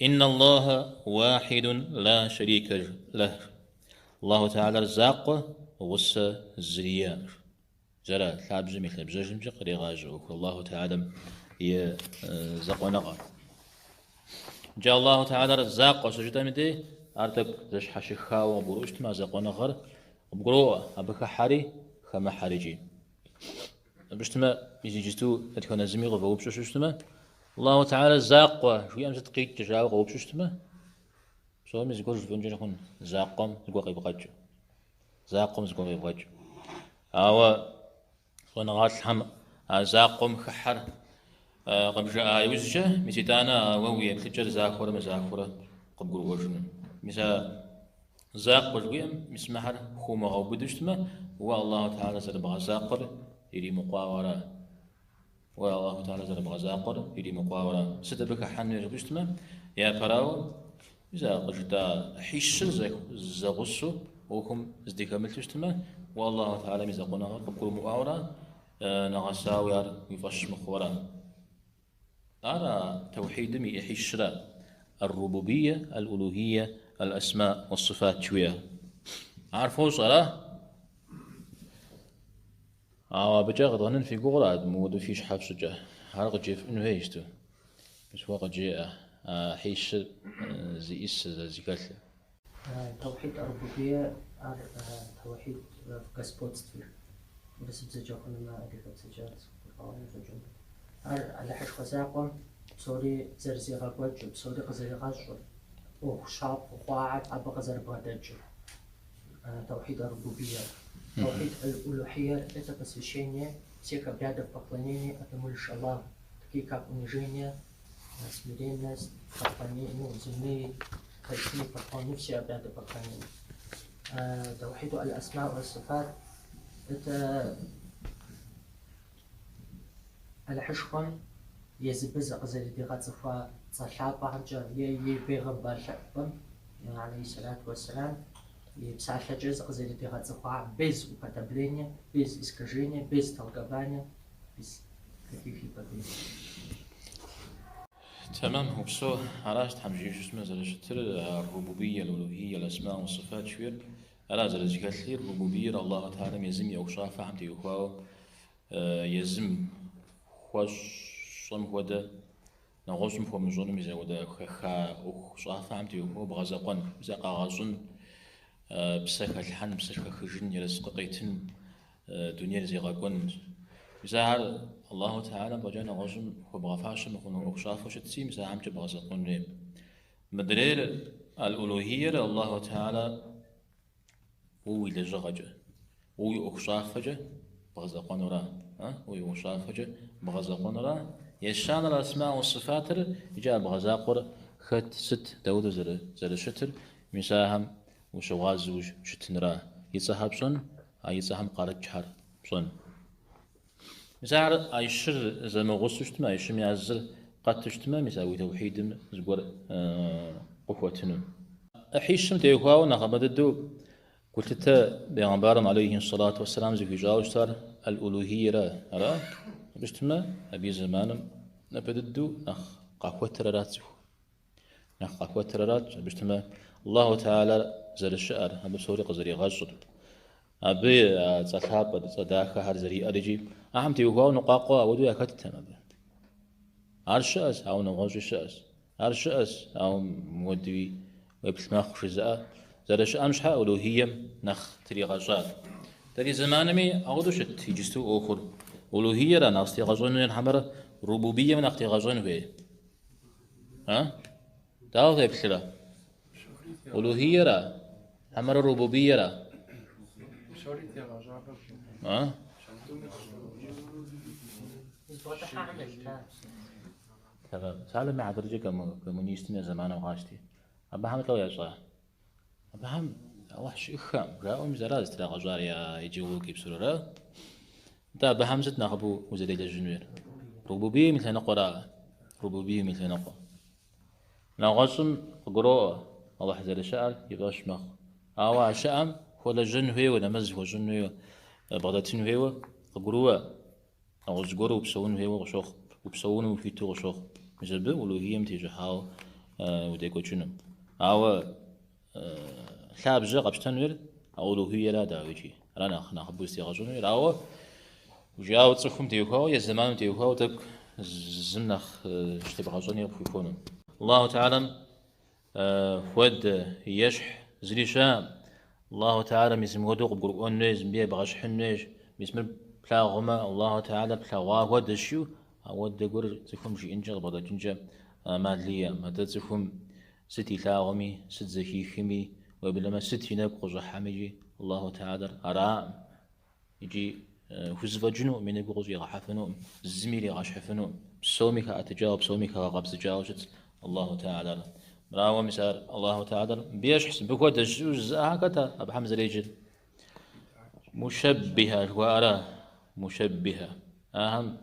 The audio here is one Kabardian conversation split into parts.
Инна Аллаха уахидун ла шарика лэх. Аллаху Теалэр закъуэ, гъусэ зыри иӏэкъым. Зэра лъабжьэм и лъабжьэжымкӏэ кърегъажьэ ӏуэху Аллаху Теалэм и закъуэныгъэр. Иджы Аллаху Теалэр закъуэ щыжытӏэм и дей, ар тӏэкӏу зэщхьэщыхауэ къыбгурыӏуэу щытмэ, а закъуэныгъэр къыбгуроӏуэ, абы хыхьэри хэмыхьэри икӏи. Абы щытмэ, мис иджысту дэтхэнэ зыми къывэупщӏу щытмэ, Аллаху Теалэр закъуэ жиӏэм сыт къикӏыр жаӏэу къоупщӏу щытмэ, псоми зыгуэр жыфӏэнкӏэ хъун, закъуэм зыгуэр къевгъэкӏыу. Закъуэм зыгуэр къевгъэкӏыу. Ауэ щӏэныгъэлӏхэм а закъуэм хыхьэр къыбжаӏа иужькӏэ, мис итӏанэ а уэ уи еплъыкӏэр захуэрэ мызахуэрэ къыбгурыӏуэжыну. Мис а закъуэ жыхуиӏэм, мис мыхэр хуумыгъэубыду щытмэ, уэ Аллаху Теалэр зэрыбгъэзакъуэр иримыкъуауэ ара? Уэ Аллаху Теалэр зэрыбгъэзакъуэр иримыкъуауэ ара? Сыт абы хыхьэн хуейр жыпӏэу щытмэ, япэрауэ, мис а къыжытӏа ӏыхьищыр зэгъусэу ӏуэхум здыхэмылъу щытмэ, уэ Аллаху Теалэм и закъуэныгъэр къыбгурымыӏуауэ ара, нэгъэсауи ар уи фӏэщ мыхъууэ ара? Ар а тэухьидым и ӏыхьищра, ар-рубубие, аль-улухие, аль-асма уас-сыфат жыхуиӏэр. Ар фощӏэ, ара? Ауэ абыкӏэ къэдгъэнэн фи гугъэра мыуэду фи щхьэ фщӏыкӏэ? Ар къыджефӏын хуейщ ту. Мис уэ къыджеӏэ а ӏыхьищыр зиӏисыр, зэрызэхэлъыр. Таухид ар-рубубие ар таухид в господстве урысыбзэкӏэ хъунумэ, адыгэбзэкӏэ сыкъыгурыӏуауэ къыщӏэкӏынкъым. Ар Алыхьышхуэ закъуэм псори зэрызигъэкӏуэкӏыр, псори къызэригъэщӏыр, ӏуэху щапхъэу хъуахэр абы къызэрыбгъэдэкӏыр. Таухид ар-рубубиер. Таухид аль-улухиер это посвящение всех обрядов поклонения одному лишь Аллаху, такие как унижение, смиренность, поклонение, ну, земные, ночные поклоны, все обряды поклонения. Таухиду аль-асма ва-сифат это Алыхьышхуэм езы абы зыкъызэрыдигъэцӏыхуа цӏэ лъапӏэхэмкӏэ е и бегъымбар лъапӏэм, алейхи сэлату уэсселам, и псалъэкӏэ зыкъызэрыдигъэцӏыхуа без уподобления, без искажения, без толкования, без каких-либо без. Тэмэм, упсэу. Аращ Тхьэм жиӏэу щытмэ зэрыщытыр, ар-рубубие, аль-улухие, аль-асма уас-сифат жыхуиӏэр. Ара зэрызэхэлъыр, рубубиер Аллаху Теалэм езым и ӏуэхущӏафэхэм теухуауэ езым хуэщӏэм хуэдэ, нэгъуэщӏым хуэмыщӏэну мис апхуэдэ хэха ӏуэхущӏафэхэм теухуауэ бгъэзэкъуэн, мис а къэгъэщӏын, псэ хэлъхьэн, псэ хэхыжын, ерыскъы къетын, дунейр зегъэкӏуэн. Мис ахэр Аллаху Теалэм фӏэкӏа нэгъуэщӏым хуэбгъэфащэ мыхъуну ӏуэхущӏафэу щытщи, мис ахэмкӏэ бгъэзэкъуэн хуей. Мыдрейр аль-улухиер Аллаху Теалэ уэ уи лэжьыгъэкӏэ, уэ уи ӏуэхущӏафэкӏэ бгъэзэкъуэнура, а? Уэ уи ӏуэхущӏафэкӏэ бгъэзэкъуэнура? Ещанэр асма уэ сыфатыр икӏи а бгъэзакъуэр хэт, сыт, дауэдэу зэрыщытыр, мис ахэм ущыгъуазэу щытынра? И цӏэхэр пщӏэн, а и цӏэхэм къарыкӏхэр пщӏэн. Мис ар а щыр зэмыгъусэу щытмэ, а щым я зыр къэту щытмэ, мис а уи тэухьидым зыгуэр къыхуэтыну. ӏыхьищым теухуауэ нэхъыбэ дыдэу гулъытэ бегъымбарым алейхи сэлату уэсселам зыхуищӏауэ щытар аль-улухиера, ара? Абы щытмэ, абы и зэманым нэхъыбэ дыдэу нэхъ къахуэтыр арат цӏыху. Нэхъ къахуэтыр арат, абы щытмэ, Аллаху Теалэр зэрыщыӏэр, абы псори къызэригъэщӏыр. Абы а цӏэ лъапӏэ, цӏэ дахэхэр зэриӏэр икӏи ахэм теухуауэ ныкъуакъуэ ауэдэу яхэттэкъым абы. Ар щыӏэщ, ауэ нэгъуэщӏи щыӏэщ. Ар щыӏэщ, ауэ мыуэдуи уеплъ мэхъу жызыӏэ зэрыщыӏэм щхьэ улухием нэхъ тригъэщӏат. Дэ ди зэманми ауэдэу щыт иджысту ӏуэхур. Улухиера нэхъ зытегъэщӏэн хуейр хьэмэрэ рубубием нэхъ тегъэщӏэн хуей? А? Дауэ феплърэ? Улухиера хьэмэрэ рубубиера? А? Псалъэм и хьэтыркӏэ коммунистым я зэманым къащти. Абыхэм лӏо ящӏа? Абыхэм Алыхь щыӏэххэкъым, жаӏэу мис ара зытрагъэщӏар я идеологие псор, ара? Нтӏэ абыхэм сыт нэхъыбэу узэрелэжьын хуейр? Рубубием и лъэныкъуэра? Рубубием и лъэныкъуэ. Нэгъуэщӏым къыгуроӏуэ Алыхь зэрыщыӏэр и фӏэщ мэхъу. Ауэ а щыӏэм хуэлэжьэн хуейуэ, нэмэз хуэщӏын хуейуэ, бгъэдэтын хуейуэ къыгурыӏуэ. Нэгъуэщӏ зыгуэру упсэун хуейуэ къыщохъу, упсэуну ухуиту къыщохъу. Мис абы улухием тещӏыхьауэ удекӏуэкӏыну. Ауэ лъабжьэ къэпщтэн хуейр а улухиера дауикӏи, ара нэхъ нэхъыбэу зытегъэщӏэн хуейр. Ауэ жиӏауэ цӏыхум теухуауэ е зэманым теухуауэ тӏэкӏу зым нэхъ щытебгъэщӏэни къыпхуихуэну. Аллаху Тэхьэлам хуэдэ, ещхь зыри щыӏэкъым. Аллаху Тэхьэлам мис мыхуэдэу къыбгурыӏуэн хуейщ, мыбы ебгъэщхьын хуейщ. Мис мыр плъагъумэ, Аллаху Тэхьэлар плъэгъуа хуэдэщ жиӏэу, ауэдэ гуэр цӏыхум жиӏэнкӏэ къыбгъэдэкӏынкӏэ ӏэмал иӏэкъым. Атӏэ цӏыхум сыт илъагъуми, сыт зэхихми, уеблэмэ сыт и нэгу къыщӏыхьэмикӏи Аллаху Тэхьэлар араӏым. Икӏи хузэфӏэкӏынукъым, и нэгу къыщӏигъэхьэфынукъым, зыми иригъэщхьыфынукъым. Псоми хэӏэтыкӏауэ, псоми хэгъэкъэбзыкӏауэ щытщ Аллаху Тэхьэлар. Мырауэ мис ар Аллаху Тэхьэлар мыбы ещхьщ, мыбы хуэдэщ жиӏэу жызыӏэхэр хэт абыхэм зэреджэр? Мушэббихэ жыхуаӏэра? Мушэббихэ. Ахэм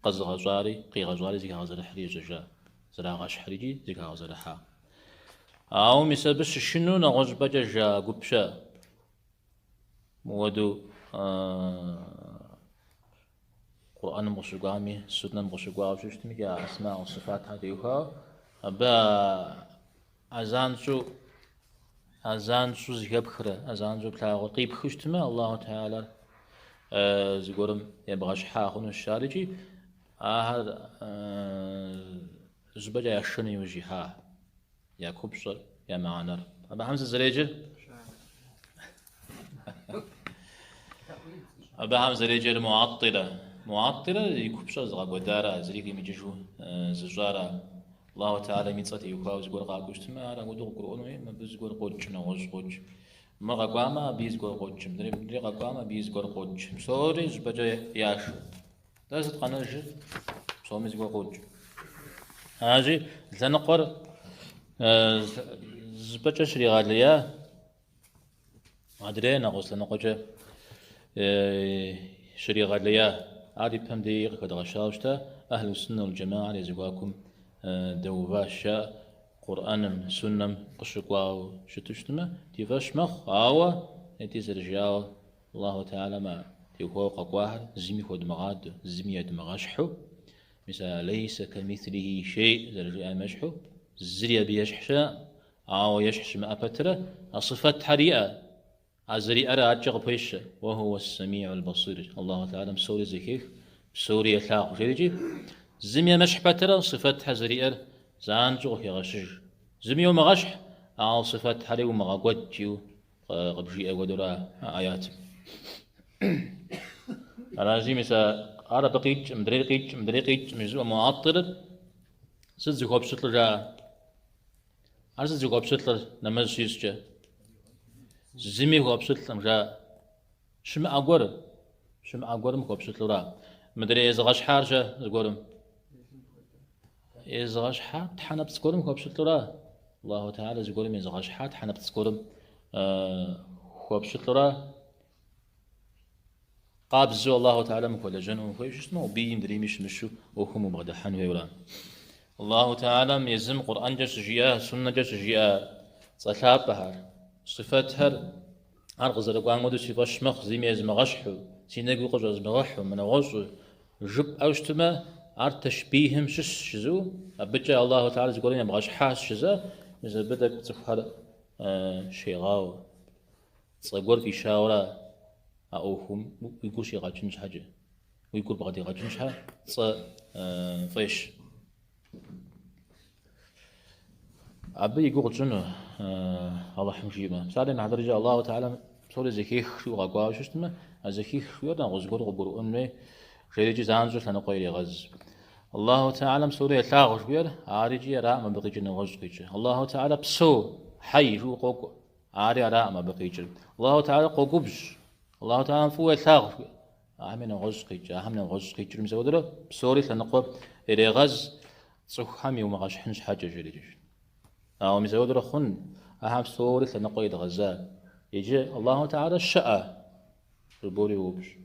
къэзыгъэщӏари, къигъэщӏари зыхагъэзэрыхьри ежьэжа, зэрагъэщхьыр икӏи зыхагъэзэрыхьа. Ауэ мис абы щышынэу нэгъуэщӏыпӏэкӏэ жа гуп щыӏэ. Мыуэду Къурӏэным къыщыкӏуами, суннэм къыщыкӏуауэ щыщытми, икӏи а асма уэ сыфатхэр теухуауэ, абы а занщӏэу, а занщӏэу зэхэпхрэ, а занщӏэу плъагъур къипхыу щытмэ, Аллаху Тэхьэлар зыгуэрым ебгъэщхьа хъунущ ар икӏи ахэр зыщӏыпӏэкӏэ яшэну иужь ихьа. Я купщӏэр, я мыхьэнэр. Абыхэм сыт зэреджэр? Абыхэм зэреджэр муаттилэ. Муаттилэ и купщӏэр зыгъэкӏуэдара, зыри къимыкӏыжу зыщӏара. Аллаху Тэхьэлам и цӏэ теухуауэ зыгуэр къакӏуэу щытмэ, ар апхуэдэу къыбгурыӏуэн хуейм, абы зыгуэр къокӏ, нэгъуэщӏ къокӏ. Мыр къэкӏуамэ, абыи зыгуэр къокӏ, мыдрей къэкӏуамэ, абыи зыгуэр къокӏ. Псори зыщӏыпӏэкӏэ яшэ. Дэ сыт къэнэжыр? Псоми зыгуэр къокӏ. Аращи, лъэныкъуэр зыщӏыпӏэкӏэ щригъэлея, адрей нэгъуэщӏ лъэныкъуэкӏэ щригъэлея. Ар ипэм деи къыхэдгъэщауэ щыта, Ахьлу Суннэ уал Джэмаӏэр я зэхуакум дэуващ, жаӏэ, Къурӏэным, Суннэм къыщыкӏуауэ щыту щытмэ, ди фӏэщ мэхъу, ауэ, итӏи зэрыжиӏауэ, Аллаху Тэхьэлам а теухуауэ къэкӏуахэр зыми хуэдмыгъадэу, зыми едмыгъэщхьу, мис а лейсэ кэмитhlихи шей зэрыжиӏам ещхьу, зыри абы ещхь щыӏэкъым, ауэ ещхь щымыӏэ пэтрэ, а сыфэтхэр иӏэ, а зэриӏэр адэкӏэ къыпещэ, уэ хуа ссамиу лбасир, Аллаху Тэхьэлам псори зэхех, псори елъагъу, жерикӏи, зыми емыщхь пэтрэ сыфэтхэр зэриӏэр занщӏэу къыхегъэщыж. Зыми йомыгъэщхь, ауэ сыфэтхэри умыгъэкӏуэд, жиӏэу къыбжиӏэ хуэдэура а аятым. Аращи, мис ар абы къикӏ, мыдрейр къикӏ, мыдрейр къикӏ, жызыӏэ муаттилыр сыт зыхуэпщылӏыр жаӏэ? Ар сыт зыхуэпщылӏыр нэмэз щищӏкӏэ? Зыми хуэпщылӏым жаӏэ. Щымыӏэ гуэр, щымыӏэ гуэрым хуэпщылӏура? Мыдрей езыгъэщхьар-щэ зыгуэрым? Езыгъэщхьар тхьэ нэпцӏ гуэрым хуэпщылӏура? Аллаху Тэхьэлэ зыгуэрым езыгъэщхьар тхьэ нэпцӏ гуэрым хуэпщылӏура? Къабзэу Аллаху Тэхьэлэм ухуэлэжьэну ухуейуэ щытмэ, абыи мыдрейми щымыщу ӏуэхум убгъэдыхьэн хуейуэра? Аллаху Тэхьэлэм езым Къурӏэнкӏэ щыжиӏа, суннэкӏэ щыжиӏа цӏэ лъапӏэхэр, сыфэтхэр Ар къызэрыкӏуам хуэдэу си фӏэщ мэхъу, зыми езмыгъэщхьу, си нэгуи къыщӏэзмыгъэхьу, мынэгъуэщӏу жыпӏэу щытмэ, ар тэшбихым щыщщ жызыӏэу, абыкӏэ Аллаху Тэхьэлэр зыгуэрым ебгъэщхьащ жызыӏэ, мис абы тӏэкӏу цӏыхухэр щегъауэ. Цӏэ гуэр фӏищауэра а ӏуэхум уи гур щигъэкӏын щхьэкӏэ, уи гур бгъэдигъэкӏын щхьэ цӏэ фӏещ. Абы и гугъу тщӏыну Алыхьым жиӏэмэ. Псалъэм и хьэтыркӏэ Аллаху Тэхьэлэм псори зэхех жиӏэу къэкӏуауэ щытмэ, а зэхих жиӏэр нэгъуэщӏ зыгуэру къыбгурыӏуэн хуей, жерикӏи занщӏэу лъэныкъуэ ирегъэз. Аллаху Тэхьэлэм псори елъагъу жиӏэр, ар икӏи араӏым абы къикӏыр нэгъуэщӏ къикӏыр. Аллаху Тэхьэлэ псэу, хьэй жиӏэу къокӏуэ, ари араӏым абы къикӏыр. Аллаху Тэхьэлэ къогубжь, Аллаху Тэхьэлэм фӏыуэ елъагъу жиӏэр. Ахэми нэгъуэщӏ къикӏ, ахэм нэгъуэщӏ къикӏыр мис апхуэдэурэ псори лъэныкъуэ ирегъэз цӏыхухэм иумыгъэщхьын щхьэкӏэ жерикӏи. Ауэ мис апхуэдэурэ хъун, ахэм псори лъэныкъуэ едгъэза. Иджы Аллаху Тэхьэлэ щыӏэ? Жыбори уопщӏ.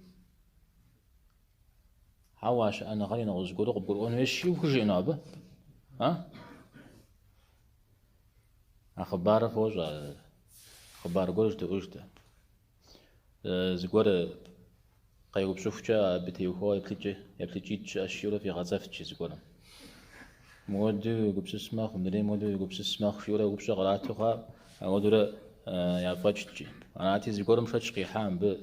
Хьэуэ, а щыӏэныгъэри нэгъуэщӏ гуэру къыбгурыӏуэн хуейщ, ухужиӏэну абы? А? А хъыбарыр фощӏэ, хъыбар гуэр жыдоӏэж дэ. Зыгуэр къеупщӏыхукӏэ абы теухуауэ еплъыкӏэ, еплъыкӏитӏ щыӏэщ, жиӏэурэ фӏигъэцӏэфт жи зыгуэрым. Мыуэду уегупсыс мэхъу, мыдрейм мыуэду уегупсыс мэхъу, жиӏэурэ упщӏэ кърату хъуа, ауэдурэ яфӏэкӏт. Арати, зыгуэрым шэч къихьа мыбы,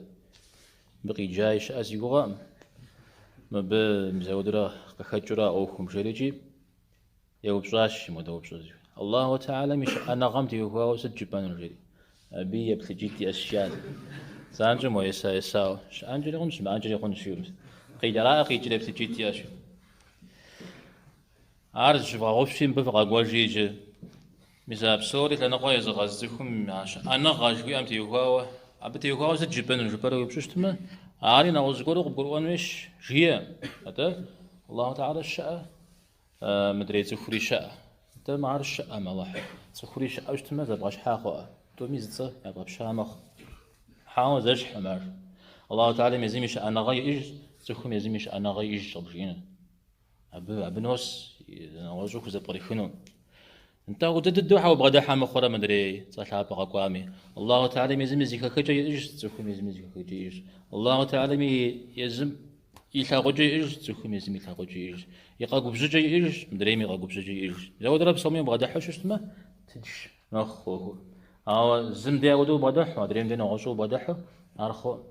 мыбы къиджаи щыӏэ си гугъэкъым. Мыбы мис ауэдурэ къыхэкӏыурэ а ӏуэхум жери икӏи еупщӏащ мыуэдэ упщӏэ. Аллаху Тэхьэлам и щыӏэныгъэм теухуауэ сыт жыпӏэнур, жери. Абы и еплъыкӏитӏ иӏэщ, жиӏащ. Занщӏэу мо еса-есауэ. Щыӏэнкӏэри хъунщ, щымыӏэнкӏэри хъунщ, жиӏэу. Къикӏараӏэ къикӏыр еплъыкӏитӏ иӏэщ. Ар зыщывгъэгъупщи, мыбы фыкъэкӏуэжи иджы. Мис а псори лъэныкъуэ езыгъэз цӏыхум а щыӏэныгъэ жыхуиӏэм теухуауэ, абы теухуауэ сыт жыпӏэнур жыпӏэрэ уеупщӏу щытмэ, ари нэгъуэщӏ зыгуэру къыбгурыӏуэн хуейщ, жиӏэ. Атӏэ, Аллаху Тэхьэлэ щыӏэ, мыдрей цӏыхури щыӏэ. Атӏэ, ар щыӏэм, Алыхь, цӏыхури щыӏэу щытмэ, зэбгъэщхьа хъуӏэ. Тӏуми зы цӏэ яфӏэпща мэхъу. Хьэуэ, зэщхькъым ар. Аллаху Тэхьэлэм езым и щыӏэныгъэ иӏэжщ, цӏыхум езым и щыӏэныгъэ иӏэжщ къыбжиӏэныр. Абы, абы нос нэгъуэщӏу хузэпкърихыну. Нтӏэ, ауэдэ дыдэу хьэ убгъэдыхьэ мыхъурэ мыдрей цӏэ лъапӏэ къэкӏуами. Аллаху Тэхьэлэм езым и зэхэхыкӏэ иӏэжщ, цӏыхум езым и зэхэхыкӏэ иӏэжщ. Аллаху Тэхьэлэм езым и лъагъукӏэ иӏэжщ, цӏыхум езым и лъагъукӏэ иӏэжщ. И къэгубжьыкӏэ иӏэжщ, мыдрейм и къэгубжьыкӏэ иӏэжщ. Ауэдэрэ псоми убгъэдыхьэу щытмэ, тынш мэхъу ӏуэхур. Ауэ зым дей ауэдэу убгъэдыхьу, адрейм дей нэгъуэщӏу убгъэдыхьу, ар хъу.